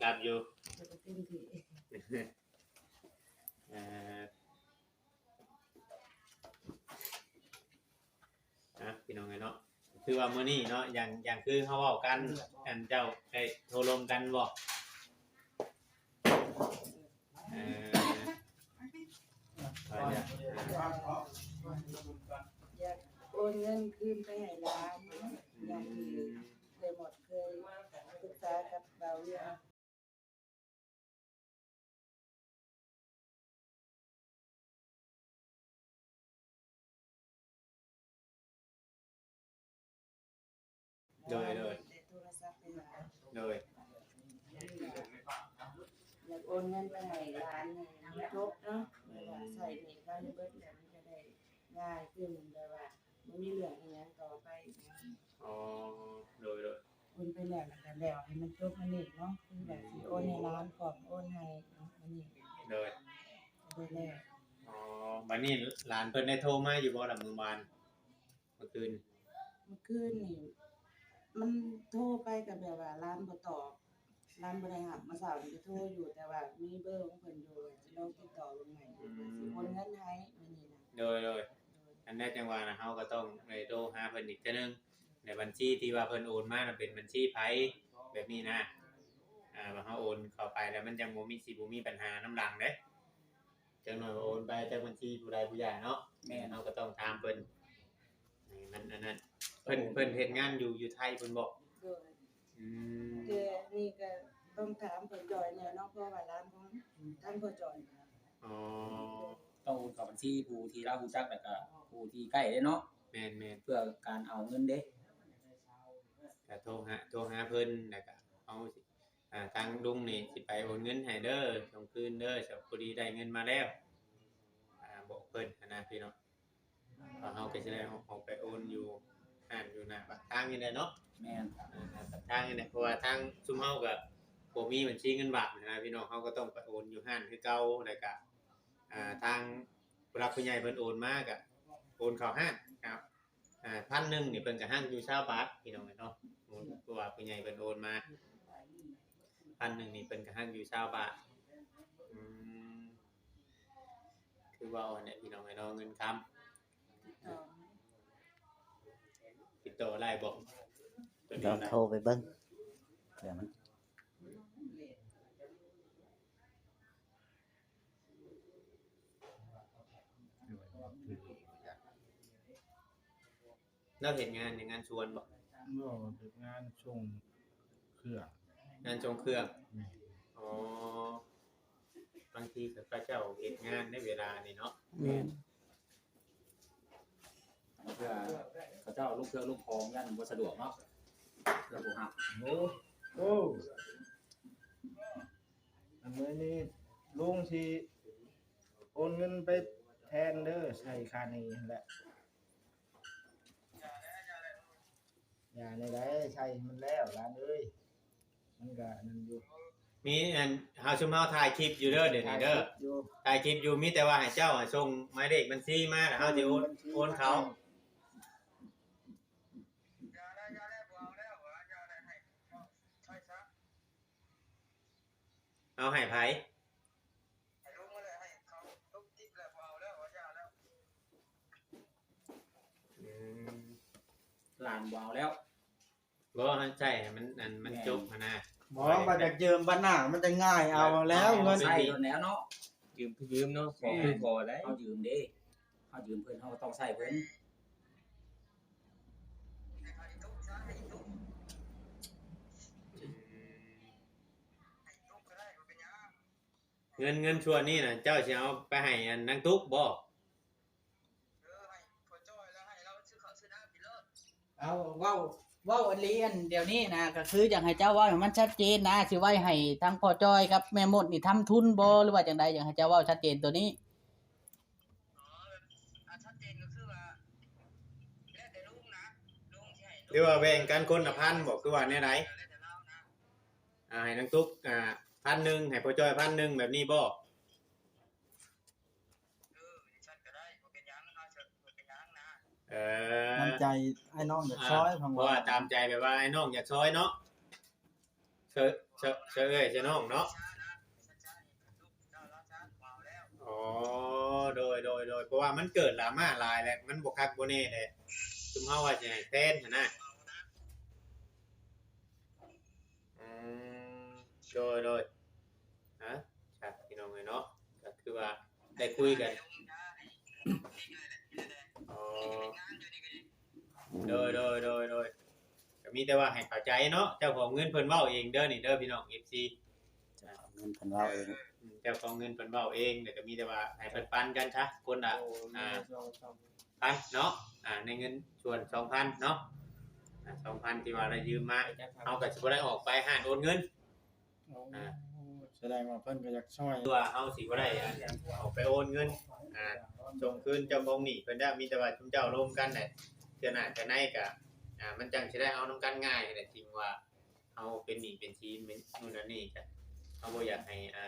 ຮັບຢູ່ ເອີ ອ່ະ ພີ່ນ້ອງເອີຍເນາະ ຄືວ່າມື້ນີ້ເນາະ ຢ່າງ ຢ່າງຄືເຮົາເວົ້າກັນ ອັນເຈົ້າໄດ້ໂທລົມກັນບໍ່? ເອີ ວ່າຈະ ຢາກໂອນເງິນຄືນໄປໃຫ້ຫຼານ ຢ່າງທີ່ເຄີຍໝົດເຄີຍປຶກສາກັບບ່າວວຽງ. ໂດຍ ໂດຍ ໂດຍ ຢາກໂອນເງິນໄປໃຫ້ຫຼານໃຫ້ມັນຈົບເນາະ ແບບວ່າໃຊ້ໜີ້ເຂົາໃຫ້ເບິດແລ້ວ ມັນຈະໄດ້ງ່າຍຂຶ້ນ ແບບວ່າບໍ່ມີເລື່ອງອີ່ຫຍັງຕໍ່ໄປ. ອໍ ໂດຍ ໂດຍ ໂອນໄປແລ້ວ ແລ້ວກໍແລ້ວໃຫ້ມັນຈົບມັນນີ້ເນາະ ຄືແບບຊິໂອນໃຫ້ຫຼານພ້ອມໂອນໃຫ້ອັນນີ້ ໂດຍ ກໍໄດ້ແລ້ວ. ອໍ ບັດນີ້ຫຼານເພິ່ນໄດ້ໂທມາຢູ່ບໍ່ລະມື້ວານ ເມື່ອຄືນ? ເມື່ອຄືນນີ້ມັນໂທໄປກໍແບບວ່າຫຼານບໍ່ຕອບ ຫຼານບໍ່ໄດ້ຮັບ ມື້ເຊົ້ານີ້ກໍໂທຢູ່ ແຕ່ວ່າມີເບີຂອງເພິ່ນຢູ່ ຊິລອງຕິດຕໍ່ເບິ່ງໃໝ່ ອືມ ວ່າຊິໂອນເງິນໃຫ້ມື້ນີ້ນະ. ໂດຍ ໂດຍ ໂດຍ ອັນນັ້ນຈັ່ງວ່ານະ ເຮົາກໍຕ້ອງໄດ້ໂທຫາເພິ່ນອີກເທື່ອໜຶ່ງ ໃນບັນຊີທີ່ວ່າເພິ່ນໂອນມານະ ເປັນບັນຊີໃຜ ແບບນີ້ນະ ອ່າ ວ່າເຮົາໂອນເຂົ້າໄປແລ້ວ ມັນຈັ່ງບໍ່ມີ ຊິບໍ່ມີບັນຫານຳຫຼັງເດ້. ຈັກໜ້ອຍໂອນໄປຈັກບັນຊີຜູ້ໃດຜູ້ຢ່າງເນາະ. ແມ່ນ ເຮົາກໍຕ້ອງຖາມເພິ່ນ ໃຫ້ມັນອັນນັ້ນ. ເພິ່ນ ເພິ່ນເຮັດງານຢູ່ ຢູ່ໄທພຸ້ນບໍ່? ໂດຍ ອືມ ແຕ່ນີ້ກໍຕ້ອງຖາມພໍ່ຈ່ອຍແດ່ເນາະ ເພາະວ່າຫຼານຂອງທາງພໍ່ຈ່ອຍ. ອໍ ຕ້ອງໂອນເຂົ້າບັນຊີຜູ້ທີ່ລາວຮູ້ຈັກ ແລ້ວກໍຜູ້ທີ່ໃກ້ເດ້ເນາະ. ແມ່ນໆ ເພື່ອການເອົາເງິນເດ້. ກໍໂທຫາ ໂທຫາເພິ່ນ ແລ້ວກໍເຮົາ ອ່າ ທາງລຸງນີ້ຊິໄປໂອນເງິນໃຫ້ເດີ ສົ່ງຄືນເດີ ເຈົ້າ ພໍດີໄດ້ເງິນມາແລ້ວ ອ່າ ບອກເພິ່ນຫັ້ນນະພີ່ນ້ອງ. ເຮົາກໍຊິໄດ້ອອກໄປໂອນຢູ່ຮ້ານຢູ່ໜ້າປາກທາງນີ້ແຫຼະເນາະ. ແມ່ນ ອ່າ ປາກທາງນີ້ແຫຼະ ເພາະວ່າທາງຊຸມເຮົາກໍບໍ່ມີບັນຊີເງິນບາດຫັ້ນນະພີ່ນ້ອງ ເຮົາກໍຕ້ອງໄປໂອນຢູ່ຮ້ານຄືເກົ່າ ແລ້ວກໍ ອ່າ ທາງຜູ້ຫຼັກຜູ້ໃຫຍ່ເພິ່ນໂອນມາກໍໂອນເຂົ້າຮ້ານເນາະ. ອ່າ ພັນໜຶ່ງນີ້ເພິ່ນກໍຫັກຢູ່ຊາວບາດພີ່ນ້ອງເອີຍເນາະ ເພາະວ່າຜູ້ໃຫຍ່ເພິ່ນໂອນມາ ພັນໜຶ່ງນີ້ເພິ່ນກໍຫັກຢູ່ຊາວບາດ. ອືມ ຄືເວົ້າຫັ້ນແຫຼະພີ່ນ້ອງເອີຍເນາະ ເງິນຄຳ ຕິດຕໍ່ໄດ້ບໍ່? ລອງໂທໄປເບິ່ງ ເພື່ອມັນ ລາວເຮັດງານຫຍັງ? ງານສວນບໍ່? ບໍ່ ເຮັດງານສົ່ງເຄື່ອງ. ງານສົ່ງເຄື່ອງ? ແມ່ນ. ອໍ ບາງທີກໍເຂົາເຈົ້າເຮັດງານໃນເວລານີ້ເນາະ. ແມ່ນ. ເພື່ອເຂົາເຈົ້າລົງເຄື່ອງລົງຂອງ ຢ້ານບໍ່ສະດວກເນາະ ເພື່ອບໍ່ຮັບ. ໂອ້ ໂອ້ ອັນມື້ນີ້ລຸງຊິໂອນເງິນໄປແທນເດີ ໃສ່ຄ່າໜີ້ຫັ້ນແຫຼະ. ຢ່າແນວໃດ ໃສ່ໃຫ້ມັນແລ້ວຫຼານເອີຍ ມັນກະນັ້ນຢູ່. ມີອັນ ເຮົາ ຊຸມເຮົາຖ່າຍຄລິບຢູ່ເດີ ດຽວນີ້ເດີ ຖ່າຍຄລິບຢູ່ ມີແຕ່ວ່າໃຫ້ເຈົ້າສົ່ງໝາຍເລກບັນຊີມາ ແລ້ວເຮົາຊິໂອນ ໂອນເຂົ້າ. ເອົາໃຫ້ໃຜ? ໃຫ້ລຸງນັ້ນແຫຼະ ໃຫ້ເຂົາຕົກຕິບແລ້ວ ບໍ່ເອົາແລ້ວ ບໍ່ຢາກແລ້ວ. ອືມ ຫຼານບໍ່ເອົາແລ້ວ. ບໍ່ ໃຫ້ໃຊ້ໃຫ້ມັນ ອັນ ມັນ ແມ່ນ ຈົບຫັ້ນນະ. ບໍ່ ບໍ່ຢາກຢືມບັດໜ້າ ມັນຈະງ່າຍເອົາແລ້ວເງິນ ໃຊ້ໂດນແລ້ວເນາະ. ຢືມຄືຢືມເນາະ ຂໍຄືຂໍໄດ້ ເຮົາຢືມເດ້ ເຮົາຢືມເພິ່ນ ເຮົາກໍຕ້ອງໃຊ້ເພິ່ນ. ເງິນ ເງິນສ່ວນນີ້ນະ ເຈົ້າຊິເອົາໄປໃຫ້ອັນນາງຕຸກບໍ່? ເອີ ໃຫ້ພໍ່ຈ້ອຍ ແລ້ວໃຫ້ລາວຊື້ເຂົ້າຊື້ນ້ຳກິນໂລດ. ເອົາ ເວົ້າ ເວົ້າອີ່ຫຼີ ອັນດຽວນີ້ນະ ກໍຄືຢາກໃຫ້ເຈົ້າເວົ້າໃຫ້ມັນຊັດເຈນນະ ຊິໄວ້ໃຫ້ທາງພໍ່ຈ້ອຍກັບແມ່ມົດນີ້ທຳທຶນບໍ່ ຫຼືວ່າຈັ່ງໃດ? ຢາກໃຫ້ເຈົ້າເວົ້າຊັດເຈນໂຕນີ້. ອໍ ອັນຊັດເຈນກໍຄືວ່າ ແລ້ວແຕ່ລຸງນະ ລຸງຊິໃຫ້ ຫຼືວ່າແບ່ງກັນຄົນລະພັນບໍ່ ຄືວ່າແນວໃດ? ແລ້ວແຕ່ລາວນະ. ອ່າ ໃຫ້ນາງຕຸກ ອ່າ ພັນໜຶ່ງ ໃຫ້ພໍ່ຈ້ອຍພັນໜຶ່ງ ແບບນີ້ບໍ່? ເອີ ຈັ່ງຊັ້ນກໍໄດ້ ບໍ່ເປັນຫຍັງ ເຮົາຈະ ບໍ່ເປັນຫຍັງນະ. ເອີ ນ້ຳໃຈອ້າຍນ້ອງຢາກຊ່ອຍ ອ່າ ເພາະວ່າຕາມໃຈແບບວ່າອ້າຍນ້ອງຢາກຊ່ອຍເນາະ ຊ່ອຍ ເຊີ ເຊີເອື້ອຍເຊີນ້ອງເນາະ. ອໍ ໂດຍ ໂດຍ ໂດຍ ເພາະວ່າມັນເກີດດຣາມາຫຼາຍແລ້ວ ມັນບໍ່ຄັກບໍ່ແນ່ແຫຼະ ຊຸມເຮົາວ່າຊິໃຫ້ແຟນຫັ້ນນະ. ອືມ ໂດຍ ໂດຍ ຮະ ຄັກ ພີ່ນ້ອງເອີຍເນາະ ກໍຄືວ່າໄດ້ຄຸຍກັນ. ອໍ ໂດຍ ໂດຍ ໂດຍ ໂດຍ ກໍມີແຕ່ວ່າໃຫ້ເຂົ້າໃຈເນາະ ເຈົ້າຂອງເງິນເພິ່ນເວົ້າເອງເດີນີ້ເດີ ພີ່ນ້ອງ ເອັຟຊີ ເຈົ້າຂອງເງິນເພິ່ນເວົ້າເອງ ເຈົ້າຂອງເງິນເພິ່ນເວົ້າເອງ ແລ້ວກໍມີແຕ່ວ່າໃຫ້ເພິ່ນປັນກັນຊະ ຄົນລະ ອ່າ ພັນເນາະ ອ່າ ໃນເງິນສ່ວນສອງພັນເນາະ ອ່າ ສອງພັນທີ່ວ່າໄດ້ຢືມມາ ເຮົາກໍຊິບໍ່ໄດ້ອອກໄປຮ້ານໂອນເງິນ. ອໍ ອ່າ ສະແດງວ່າເພິ່ນກໍຢາກຊ່ອຍ ຄືວ່າເຮົາຊິບໍ່ໄດ້ ອ່າ ອອກໄປໂອນເງິນ ອ່າ ສົ່ງຄືນເຈົ້າຂອງໜີ້ເພິ່ນແລ້ວ ມີແຕ່ວ່າຊຸມເຈົ້າລົມກັນແຫຼະ ເທື່ອໜ້າເທື່ອໃນກໍ ອ່າ ມັນຈັ່ງຊິໄດ້ເອົານຳກັນງ່າຍແຫຼະ ຈິງວ່າເຮົາເປັນໜີ້ເປັນສິນ ເປັນໂນ່ນນັ້ນນີ້ ກໍເຮົາບໍ່ຢາກໃຫ້ ອ່າ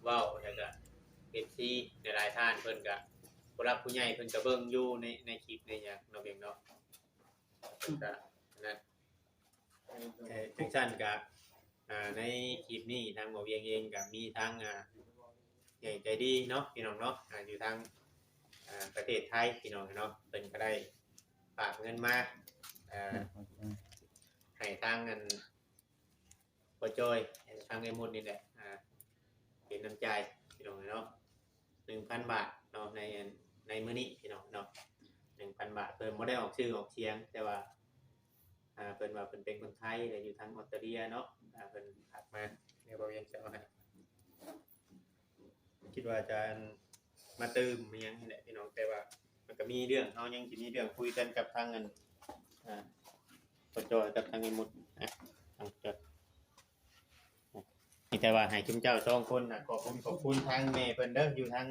ເວົ້າ ແລ້ວກໍ ເອັຟຊີ ຫຼາຍໆທ່ານເພິ່ນກໍ ຜູ້ຫຼັກຜູ້ໃຫຍ່ເພິ່ນກໍເບິ່ງຢູ່ໃນ ໃນຄລິບໃນຫຍັງເນາະ ເພິ່ນເນາະ ເພິ່ນກໍນັ້ນ ເອີ ຈັ່ງຊັ້ນກະ ອ່າ ໃນຄລິບນີ້ທາງບໍ່ວຽງເອງກະມີທັງ ອ່າ ໃຫຍ່ໃຈດີເນາະ ພີ່ນ້ອງເນາະ ອ່າ ຢູ່ທາງ ອ່າ ປະເທດໄທ ພີ່ນ້ອງເນາະ ເພິ່ນກະໄດ້ຝາກເງິນມາ ອ່າ ໃຫ້ທາງອັນ ພໍ່ຈ້ອຍ ທາງເອື້ອຍມົດນີ້ແຫຼະ ອ່າ ເປັນນ້ຳໃຈ ພີ່ນ້ອງເນາະ ໜຶ່ງພັນບາດເນາະ ໃນ ໃນມື້ນີ້ ພີ່ນ້ອງເນາະ ໜຶ່ງພັນບາດ ເພິ່ນບໍ່ໄດ້ອອກຊື່ອອກສຽງ ແຕ່ວ່າ ອ່າ ເພິ່ນວ່າເພິ່ນເປັນຄົນໄທ ແລະ ຢູ່ທາງອອສເຕຣເລຍເນາະ ອ່າ ເພິ່ນຝາກມາ ດຽວບ່າວວຽງຈະເອົາໃຫ້ ຄິດວ່າຈະມາຕື່ມອີ່ຫຍັງນີ້ແຫຼະ ພີ່ນ້ອງ ແຕ່ວ່າມັນກໍມີເລື່ອງ ເຮົາຍັງຊິມີເລື່ອງຄຸຍກັນກັບທາງອັນ ອ່າ ພໍ່ຈ້ອຍກັບທາງໄອ້ມົດ ອ່າ ທາງ ມີແຕ່ວ່າໃຫ້ຊຸມເຈົ້າສອງຄົນນະ ຂອບຄຸນ ຂອບຄຸນທາງແມ່ເພິ່ນເດີ ຢູ່ທາງ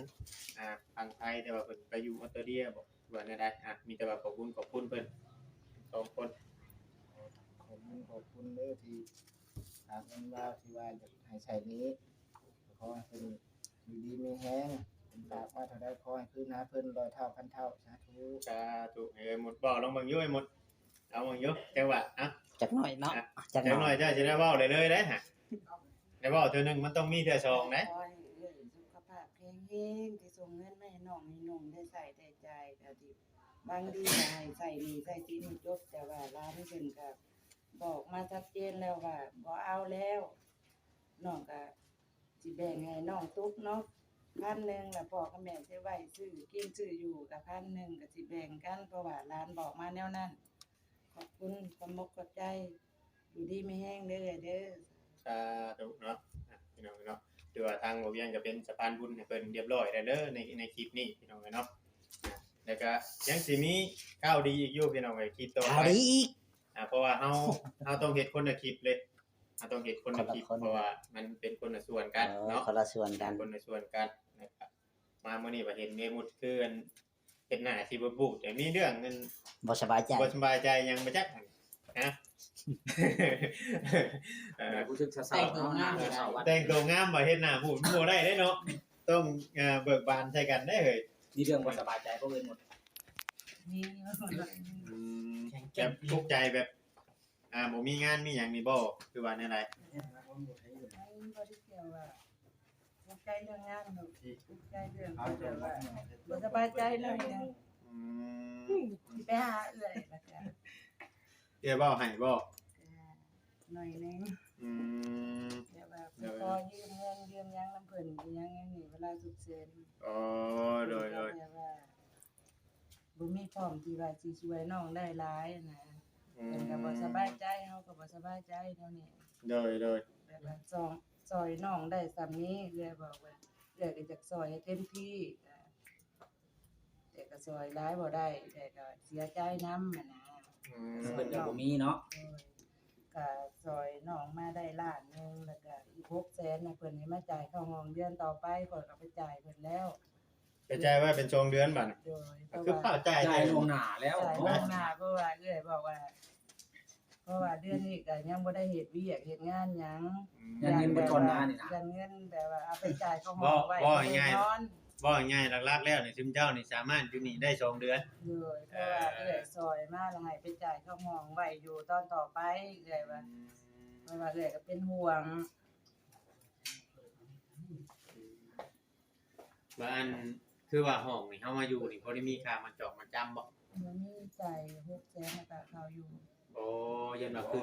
ອ່າ ຝັ່ງໄທ ແຕ່ວ່າເພິ່ນໄປຢູ່ອອສເຕຣເລຍບໍ ວ່າແນວໃດ ອ່າ ມີແຕ່ວ່າຂອບຄຸນ ຂອບຄຸນເພິ່ນສອງຄົນ ຂອບຄຸນ ຂອບຄຸນເດີ ທີ່ ອ່າ ເພິ່ນວ່າ ທີ່ວ່າຢາກໃຫ້ໃຊ້ໜີ້ ຂໍໃຫ້ເພິ່ນຢູ່ດີມີແຮງ ເພິ່ນຝາກມາເທົ່າໃດ ຂໍໃຫ້ຄືນຫາເພິ່ນຮ້ອຍເທົ່າພັນເທົ່າ ສາທຸ ສາທຸ ເອີ ໝົດເວົ້າລອງເບິ່ງຢູ່ ໝົດ ເອົາເບິ່ງຢູ່ ຈັກວ່າ ອ່ະ ຈັກໜ້ອຍເນາະ ອ່ະ ຈັກໜ້ອຍ ຈັກໜ້ອຍເຈົ້າຊິໄດ້ເວົ້າໄດ້ເລີຍໄດ໋ຫະ ໄດ້ເວົ້າເທື່ອໜຶ່ງ ມັນຕ້ອງມີເທື່ອສອງໄດ໋ ຂໍໃຫ້ເອື້ອຍສຸຂະພາບແຂງແຮງ ທີ່ສົ່ງເງິນມາໃຫ້ນ້ອງໃຫ້ໜຸ່ມໄດ້ໃຊ້ໄດ້ຈ່າຍ ກໍທີ່ຫວັງດີ ກໍໃຫ້ໃຊ້ໜີ້ໃຊ້ສິນໃຫ້ຈົບ ແຕ່ວ່າຫຼານເພິ່ນກໍບອກມາຊັດເຈນແລ້ວວ່າບໍ່ເອົາແລ້ວ ນ້ອງກໍ ຊິແບ່ງໃຫ້ນ້ອງຕຸກເນາະ ພັນໜຶ່ງ ແລ້ວພໍ່ກັບແມ່ຊິໄວ້ຊື້ກິນຊື້ຢູ່ກໍພັນໜຶ່ງ ກໍຊິແບ່ງກັນ ເພາະວ່າຫຼານບອກມາແນວນັ້ນ ຂອບຄຸນ ຂອບອົກຂອບໃຈ ຢູ່ດີມີແຮງເດີເອື້ອຍເດີ ສາທຸເນາະ ອ່ະ ພີ່ນ້ອງເນາະ ຖືວ່າທາງບໍ່ວຽງກໍເປັນສະພານບຸນໃຫ້ເພິ່ນຮຽບຮ້ອຍແລ້ວເດີ ໃນ ໃນຄລິບນີ້ ພີ່ນ້ອງເອີຍເນາະ ອ່ະ ແລ້ວກໍຍັງຊິມີຂ່າວດີອີກຢູ່ ພີ່ນ້ອງເອີຍ ຄລິບຕໍ່ໄປ ຂ່າວດີອີກ ອ່າ ເພາະວ່າເຮົາ ເຮົາຕ້ອງເຮັດຄົນລະຄລິບເລີຍ ເຮົາຕ້ອງເຮັດຄົນລະຄລິບ ຄົນລະຄົນ ເພາະວ່າມັນເປັນຄົນລະສ່ວນກັນເນາະ ເອີ ຄົນລະສ່ວນກັນ ຄົນລະສ່ວນກັນ ແລ້ວກະມາມື້ນີ້ວ່າເຫັນເມມຸດຄືອັນເຮັດໜ້າຊິບູດໆ ແຕ່ມີເລື່ອງອັນບໍ່ສະບາຍໃຈ ບໍ່ສະບາຍໃຈຫຍັງບໍ່ຈັກຫັ້ນນະ ເອີ ຮູ້ສຶກເສົ້າໆເນາະ ແຕ່ງໂຕງາມ ແຕ່ງໂຕງາມວ່າເຮັດໜ້າບູດ ມັນບໍ່ໄດ້ເດ້ເນາະ ຕ້ອງ ເອີ ເບີກບານໃສ່ກັນເດ້ເຮີ້ຍ ມີເລື່ອງບໍ່ສະບາຍໃຈບໍ່ເອີຍໝົດ ມີ ອືມ ແບບທຸກໃຈແບບ ອ່າ ບໍ່ມີງານມີຫຍັງນີ້ບໍ່ ຄືວ່າແນວໃດ? ບໍ່ໄດ້ກ່ຽວວ່າ ທຸກໃຈເລື່ອງງານດອກ ທຸກໃຈເລື່ອງ ແຕ່ວ່າບໍ່ສະບາຍໃຈໜ້ອຍໜຶ່ງ ອືມ ຊິໄປຫາເອື້ອຍລະກະ ເອື້ອຍເວົ້າໃຫ້ບໍ່? ໜ້ອຍໜຶ່ງ ອືມ ແບບວ່າໄປຂໍຢືມເງິນຢືມຫຍັງນຳເພິ່ນອີ່ຫຍັງຫຍັງນີ້ ເວລາສຸກເສີນ ອໍ ໂດຍໆ ແບບວ່າ ບໍ່ມີພ້ອມທີ່ວ່າຊິຊ່ວຍນ້ອງໄດ້ຫຼາຍນະ ອືມ ເພິ່ນກໍບໍ່ສະບາຍໃຈ ເຮົາກໍບໍ່ສະບາຍໃຈແນວນີ້ ໂດຍໆ ແບບວ່າຊ່ອຍ ຊ່ອຍນ້ອງໄດ້ສ່ຳນີ້ ເອື້ອຍບອກວ່າ ເອື້ອຍກໍຢາກຊ່ອຍໃຫ້ເຕັມທີ່ ແຕ່ກໍຊ່ອຍຫຼາຍບໍ່ໄດ້ ແຕ່ກໍເສຍໃຈນຳຫັ້ນນະ ອືມ ເພິ່ນກໍບໍ່ມີເນາະ ໂດຍ ກໍຊ່ອຍນ້ອງມາໄດ້ລ້ານໜຶ່ງ ແລ້ວກໍອີກຫົກແສນນະ ເພິ່ນໃຫ້ມາຈ່າຍເຂົ້າຫ້ອງເດືອນຕໍ່ໄປ ຂ້ອຍກໍໄປຈ່າຍເພິ່ນແລ້ວ ໄປຈ່າຍໄວ້ເປັນສອງເດືອນບາດນີ້ ໂດຍ ກໍຄືຟ້າວຈ່າຍ ຈ່າຍລ່ວງໜ້າແລ້ວ ຈ່າຍລ່ວງໜ້າ ເພາະວ່າເອື້ອຍບອກວ່າ ເພາະວ່າເດືອນນີ້ກໍຍັງບໍ່ໄດ້ເຮັດວຽກເຮັດງານຫຍັງ ອືມ ຢ້ານເງິນເບິດກ່ອນໜ້ານີ້ນະ ຢ້ານເງິນແບບວ່າເອົາໄປຈ່າຍເຂົາຫ້ອງໄວ້ ເວົ້າ ເວົ້າງ່າຍ ເວົ້າງ່າຍ ຫຼັກໆແລ້ວນີ້ ຊຸມເຈົ້ານີ້ສາມາດຢູ່ນີ້ໄດ້ສອງເດືອນ ໂດຍ ເພາະວ່າເອື້ອຍຊ່ອຍມາ ແລ້ວໃຫ້ໄປຈ່າຍເຂົາຫ້ອງໄວ້ຢູ່ຕອນຕໍ່ໄປ ເອື້ອຍວ່າ ອືມ ເພາະວ່າເອື້ອຍກໍເປັນຫ່ວງ. ວ່າອັນ ຄືວ່າຫ້ອງນີ້ເຮົາມາຢູ່ນີ້ ບໍ່ໄດ້ມີຄ່າມາຈອກມາຈຳບໍ່? ບໍ່ມີ ຈ່າຍຫົກແສນ ແລ້ວກໍເຂົ້າຢູ່. ອໍ ຢ້ານວ່າຄື